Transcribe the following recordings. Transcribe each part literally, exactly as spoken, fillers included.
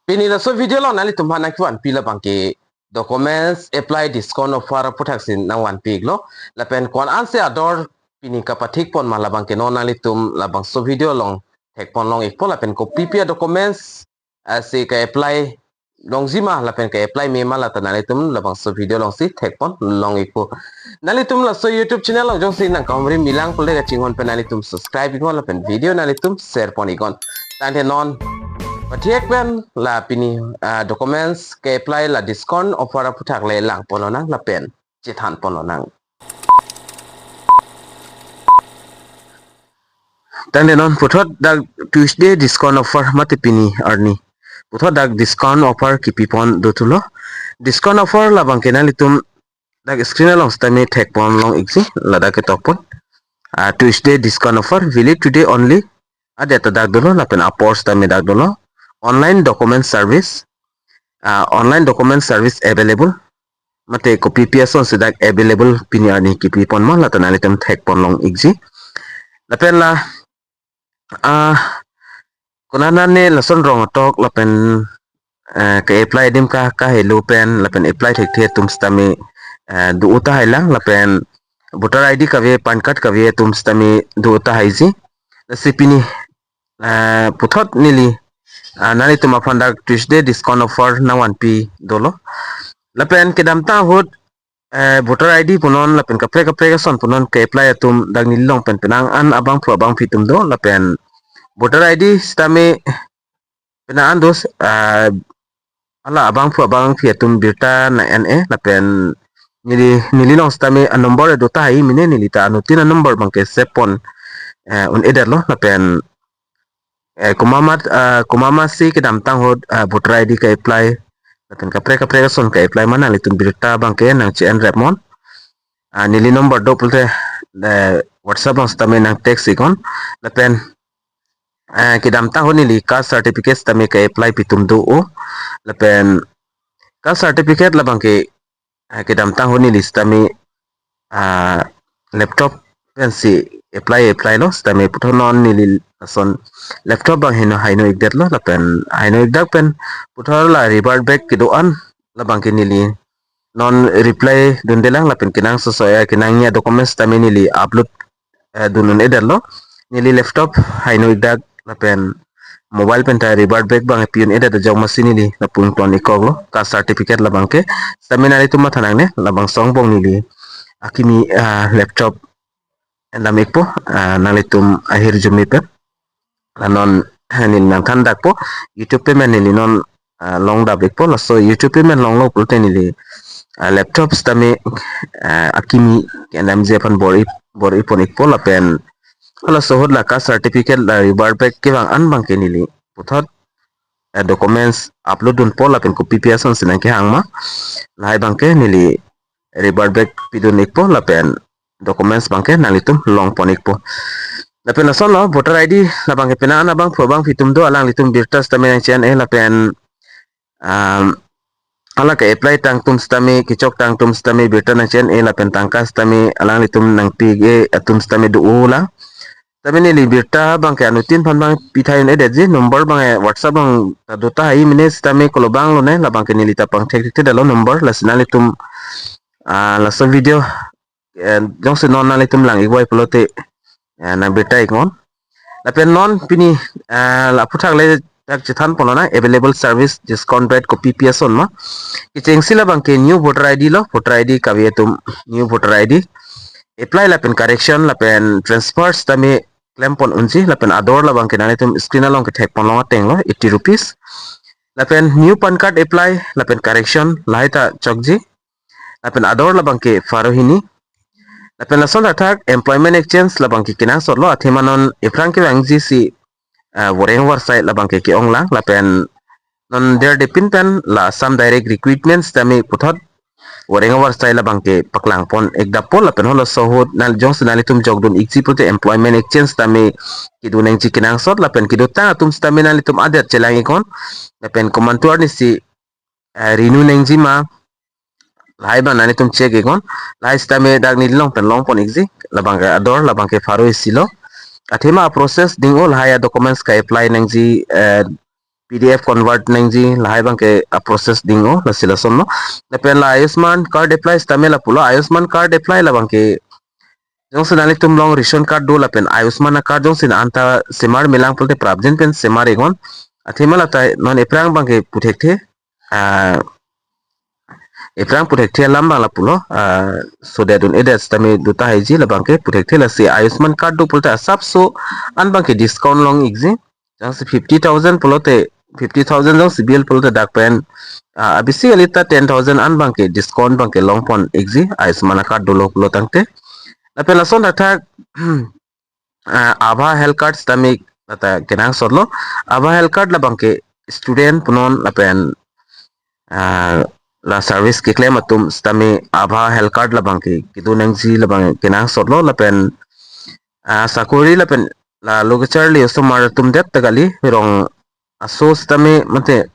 Pini laso video along nanglitum aphan nangkevanpi labangke documents apply discount offer aputhaksi nangvanpi iklo. Lapen ko-an ansi ador pini kapathik pon ma labangke non nanglitum labangso video along thek pon long ikpo lapen kopipi a-documents asi ka-apply longji ma lapen ka-apply me ma lata nanglitum labangso video alongsi thek pon long ikpo. Nanglitum laso YouTube channel along jongsi nangkahumri milang pule kachinghon pen nanglitum subscribe iknon lapen video nanglitum share pon iknon. Tangte non pathek pen la pini, ah, documents ka-apply la discount offer aputhak le lang pon lonang lapen chethan pon lonang. Tangte non puthot dak Tuesday discount offer mate pini arni puthot dak discount offer kipi pon dothulo. Discount offer labangke nanglitum dak screen along sitame thek pon long ikji, ladak ketok pon. Ah, Tuesday discount offer valid today only. Adet ta dak dolo lapen apor sitame dak dolo. Online document service. Ah, online document service available. Mate kopipi asonsi dak available pini arni kipi pon ma lata nanglitum thek pon long ikji. Lapen la, ah, konatne lason rong atok lapen, eh, ka-apply adim ka, kahelo pen lapen apply thekthe atum sitame, eh, do-o tahai lang lapen voter I D kave, PAN card kave atum sitame do-o tahaiji. Lasi pini, eh, puthot neli, ah, nanglitum aphan dak Tuesday discount offer nangvanpi dolo. Lapen kedamtang ahut, eh, voter I D punon lapen kaprek kaprek ason punon ka-apply atum dak neli along pen penang an abangphu abangphi atum do lapen voter I D sitame penang an dos, ah, hala abangphu abangphi atum birta nang-en-e lapen neli, neli along sitame a-number do tahai mene neli ta anuttin a-number abangke save pon, eh, un-edetlo lapen, eh, komat, ah, komatsi kedamtang ahut, ah, voter I D ka-apply lapen kaprek kaprek ason ka-apply ma nanglitum birta abangke nangche-en rep non. Ah, neli number do pulote, eh, WhatsApp along sitame nang text iknon. Lapen, eh, kedamtang ahut neli caste certificate sitame ka-apply pi atum do-o. Lapen caste certificate labangke, eh, kedamtang ahut neli sitame, ah, laptop pensi apply apply lo sitame puthot non neli lason laptop abang heno haino ikdetlo lapen haino ikdak pen puthot la revert back kedo-an labangke neli non reply dundelang lapen kenangsot soi a kenangji a-documents sitame neli upload, eh, dun un-edetlo. Neli laptop haino ikdak lapen mobile pen ta revert back abang pi un-edet ajok masi neli lapu ington ikkoklo caste certificate labangke. Sitame nanglitum matha nangne labangso angbong neli akimi, ah, laptop endam ikpo, ah, nanglitum ahirjume pen. La non, eh, neli nangthan dakpo, YouTube payment neli non, ah, long dap ikpo, laso YouTube payment longlo pulote neli, ah, laptop sitame, ah, akimi kendamji aphan bor-i, bor-i pon ikpo lapen laso ahut la caste certificate la revert back kevang an abangke neli puthot, eh, documents upload dunpo lapen kopipi asonsi nangkehang ma lahai abangke neli revert back pidun ikpo lapen documents abangke nanglitum long pon ikpo. Lapen lasonlo voter I D labangke penang an abangphu abangphi atum do alanglitum birta sitame nangche-en-e lapen, um, hala ka-apply tang atum sitame kechok tang atum sitame birta nangche-en-e lapen tangka sitame alanglitum nangpi-ik-e atum sitame do-o lang. Sitame neli birta abangke anuttin aphan abang pithai un-edetji number abang, eh, WhatsApp along ta do tahai mene sitame kolobang lone labangke neli ta pangthek thekthe detlo number lasi nanglitum, ah, laso video, eh, jongsi non nanglitum lang ikvoi pulote, eh, nang birta iknon. Lapen non pini, eh, la aphuthak le dak chethan pon lonang available service discount rate kopipi ason ma. Kechengsi labangke new voter I D lo, voter I D kave atum new voter I D apply lapen correction lapen transfer sitame klem pon unji lapen ador labangke nanglitum screen along kethek pon long atenglo eighty rupees. Lapen new PAN card apply lapen correction lahai ta chokji. Lapen ador labangke pharo hini. Lapen lason athak employment exchange labangke kenangsotlo athema non ephrang kevangji si, ah, voreng varsai labangke ke-ong lang lapen non der depin pen la Assam Direct Recruitment sitame puthot voreng varsai labangke paklang pon ikdappo lapen halaso ahut nang jongsi nanglitum jokdun ikji pulote employment exchange sitame kedo nangji kenangsot lapen kedo tang atum sitame nanglitum adet chelang iknon lapen komantu arnisi, eh, renew nangji ma lahai abang nanglitum check iknon. Lahai sitame dak neli along pen long pon ikji labangke ador labangke pharo isi lo. Athema process ding-o lahai a-documents ka-apply nangji, eh, P D F convert nangji lahai abangke a process ding-o, lasi lasonlo. Lapen la Ayushman card apply sitame lapulo, Ayushman card apply labangke jongsi nanglitum along ration card do lapen Ayushman card jongsi na anta semar melang pulote prapjin pen semar iknon. Athema lata non ephrang abangke puthekthe, ah, ephrang puthekthe alam abang lapulo, ah, so that un edet sitame do tahai ji, labangke puthekthe, lasi Ayushman card do pulote asapso an abangke discount long ikji. Jongsi fifty thousand pulote, fifty thousand jongsi bill pulote dak pen, ah, abisi kali ta ten thousand an abangke discount abangke longpon ikji, Ayushman card dolo pulo tangte. Lapen lason thakthak, ah, ABHA health card sitame lata kenangsotlo. ABHA health card labangke student punon lapen, ah, la service keklem atum sitame ABHA health card labangke kedo nangji labang kenangsotlo. Lapen, ah, sakori lapen la lo kacharli osomar atum det ta kali, rong aso sitame mate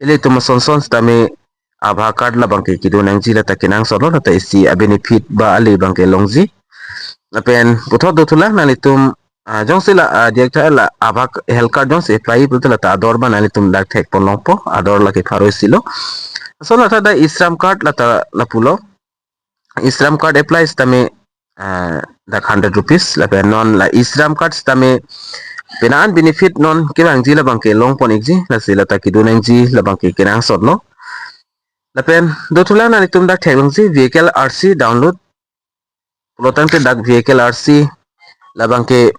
ilitum asonson sitame ABHA card labangke kedo nangji, lata kenangsotlo, lata isi a benefit ba ale abangke longji. Lapen puthot dothulang nanglitum, ah, jongsi la, ah, diak tha la ABHA health card jongsi apply pulote lata ador abang nanglitum dak thekpon longpo, ador lake pharo isi lo. Lason lata dak e-Shram card lata lapulo. E-Shram card apply sitame, ah, dak hundred rupees, lapen non la e-Shram card sitame pina an benefit non kevangji labangke longpon ikji, lasi lata kedo nangji labangke kenangsotlo. Lapen dothulang nanglitum dak theklongji vehicle R C download pulo tangte dak vehicle R C labangke,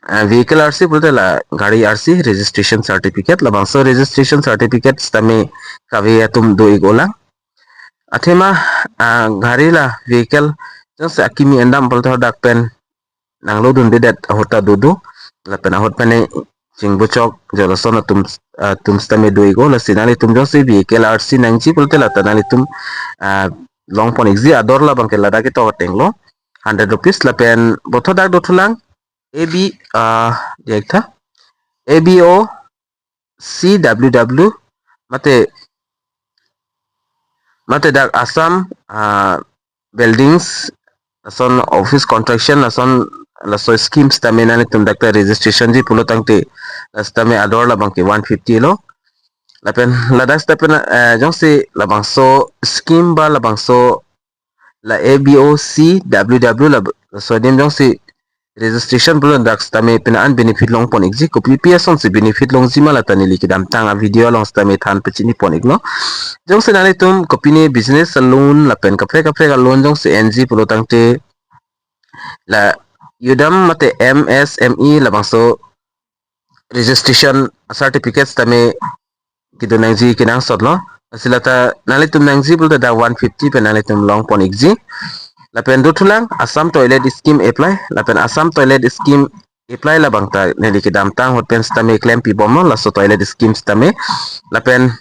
ah, vehicle R C pulote la gari R C, registration certificate, labangso registration certificate sitame kave atum do ik-olang. Athema, ah, gari la vehicle jongsi akimi endam pulote dak pen nanglo dundedet ahut ta dodo, lapen ahut pen chingbuchok jolason atum, ah, atum sitame do ik-o, lasi nanglitum jongsi vehicle R C nangji pulote lata nanglitum, ah, longpon ikji, ador labangke ladak ketok atenglo, hundred rupees. Lapen puthot dak dothulang A B, ah, diak tha, A B O C W W, mate, mate dak Assam, ah, buildings, lason office construction, lason laso scheme sitame nanglitum dak ta registration ji pulo tangte, la sitame ador labangke one fifty lo. Lapen ladak sitame, eh, jongsi labangso scheme ba labangso la A B O C W W la, laso adim jongsi registration pulo dak sitame pina an benefit longpon ikji, kopi pi asonsi benefit longji ma lata neli kedamtang a video along sitame than pachinipon iklo. Jongsi nanglitum kopine business loan lapen kaprek kaprek a loan jongsi enji pulo tangte la UDAM mate M S M E labangso registration certificate sitame kedo nangji kenangsotlo. Lasi lata nanglitum nangji pulote dak one fifty pen nanglitum longpon ikji. Lapen dothulang Assam Toilet Scheme apply, lapen Assam Toilet Scheme apply labang ta neli kedamtang ahut pen sitame klempibomlo laso toilet scheme sitame. Lapen,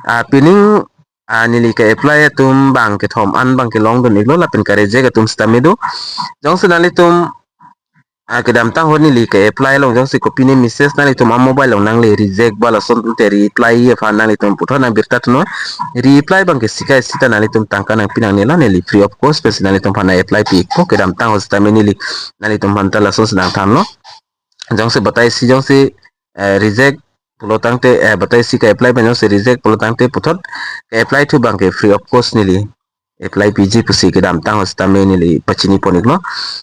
ah, pining, ah, neli ke-apply atum bang kethom an abangke longdun iklo, lapen ka-reject atum sitame do. Jongsi nanglitum, ah, kedamtang ahut neli ke-apply along jongsi kopine message nanglitum a mobile along nangle reject ba lason pulote reply aphan nanglitum puthot nang birta thunon. Reply abangke sika isi ta nanglitum tangka nangpi nangnelo, neli free of cost pensi nanglitum aphan apply pi ikpo, kedamtang ahut sitame neli nanglitum aphan ta lasonsi nangthanlo. Jongsi batai isi jongsi, eh, reject pulo tangte, eh, batai isi ke-apply pen jongsi reject pulo tangte puthot ke-apply thu abangke free of cost neli apply piji pusi kedamtang ahut sitame neli pachinipon iklo.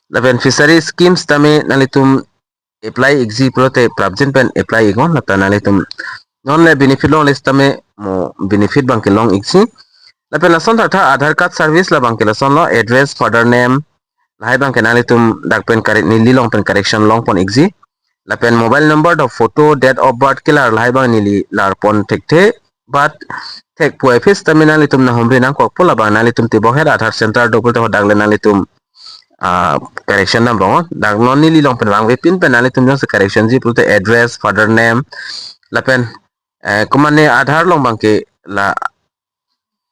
Lapen fishery scheme sitame nanglitum apply ikji pulote prapjin pen apply iknon, lata nanglitum non le benefit longle sitame mo benefit abangke long ikji. Lapen lason tha tha Aadhaar card service labangke lasonlo, address, father name, lahai abangke nanglitum dak pen correct, neli along pen correction longpon ikji. Lapen mobile number do photo, date of birth kelar lahai abang neli larpon thekthe, but thekpo aphi sitame nanglitum nanghumri nangkokpo, labang nanglitum tibok het Aadhaar center do pulote hadak le nanglitum, ah, correction dam rong. Dak non neli along pen vangvepin pen nanglitum jongsi correction ji pulote address, father name, lapen, eh, komatne Aadhaar along abangke la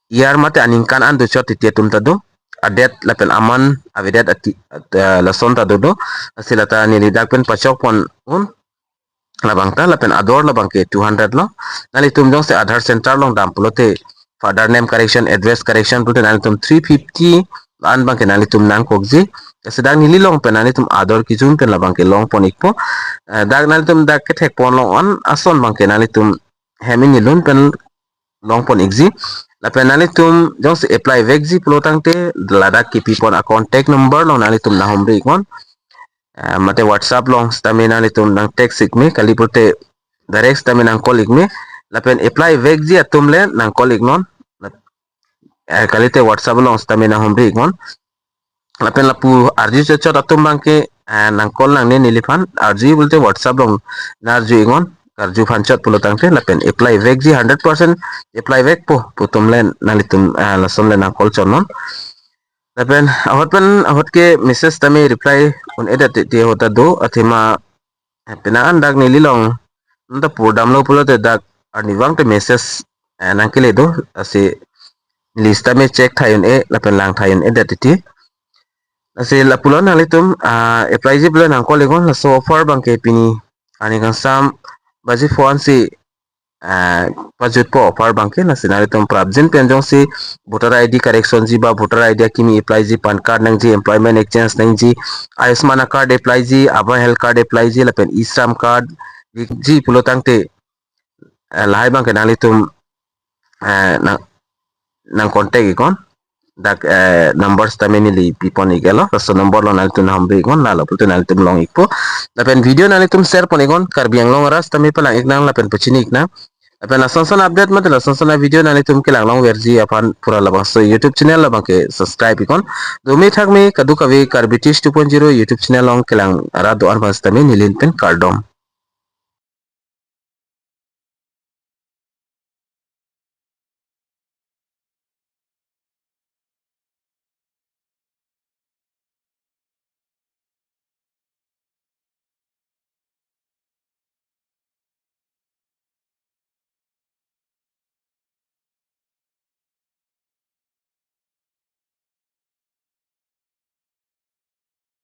year mate aningkan an dochot titi atum ta do, a-date lapen aman avedet ati, at-, eh, lason ta dodo. Lasi lata neli dak pen pachokpon un labang ta, lapen ador labangke two hundred lo. Nanglitum jongsi Aadhaar center along dam pulote father name correction, address correction pulote nanglitum three fifty an abangke nanglitum nangkokji. Lasi dak neli along pen nanglitum ador kejun pen labangke longpon ikpo. Eh, dak nanglitum dak kethek ponlong an ason abangke nanglitum hem inilun pen longpon ikji. Lapen nanglitum jongsi apply vekji pulo tangte ladak kepipon a contact number along nanglitum nanghumri iknon. Eh, mate WhatsApp along sitame nanglitum nang text ikme, kali pulote direct sitame nang call ikme. Lapen apply vekji atum le nang call iknon. Eh, kalite WhatsApp along sitame nanghumri iknon. Lapen lapu arju chotchot atum abangke, eh, nang call nangne neliphan, arju pulote WhatsApp along nang arju iknon, karju aphan chot pulo tangte. Lapen apply vekji, hundred percent apply vekpo pu atum le nanglitum, eh, lason le nang call chotnon. Lapen ahut pen ahut ke message tame reply un-edet titi ahut ta do, athema, eh, penang an dak neli along nonta pur damlo pulote dak arnivang te message, eh, nangkele do, lasi neli sitame check thai un-e lapen lang thai un-edet titi. Lasi lapulo nanglitum, ah, apply ji pulo nang call iknon. Laso offer abangke pini arni kangsam baji pho ansi, ah, pajutpo offer abangke. Lasi nanglitum prapjin pen jongsi voter I D correction ji ba voter I D akimi apply ji, PAN card nangji, employment exchange nangji, Ayushman card apply ji, ABHA health card apply ji, lapen e-Shram card ji pulo tangte, eh, lahai abangke nanglitum, eh, nang, nang contact iknon. Dak, eh, number sitame neli pipon iklo, laso number along nanglitum nanghumri iknon, lalo pulote nanglitum long ikpo. Lapen video nanglitum share pon iknon, Karbi Anglong arat sitame palang iknang lapen pachini iknang. Lapen lason son update mate lason son video nanglitum kelang longverji aphan pura labangso YouTube channel labangke subscribe iknon. Dome thakme kadokave Karbi Tish two point zero YouTube channel along kelang arat do-an aphan sitame neli pen kardom.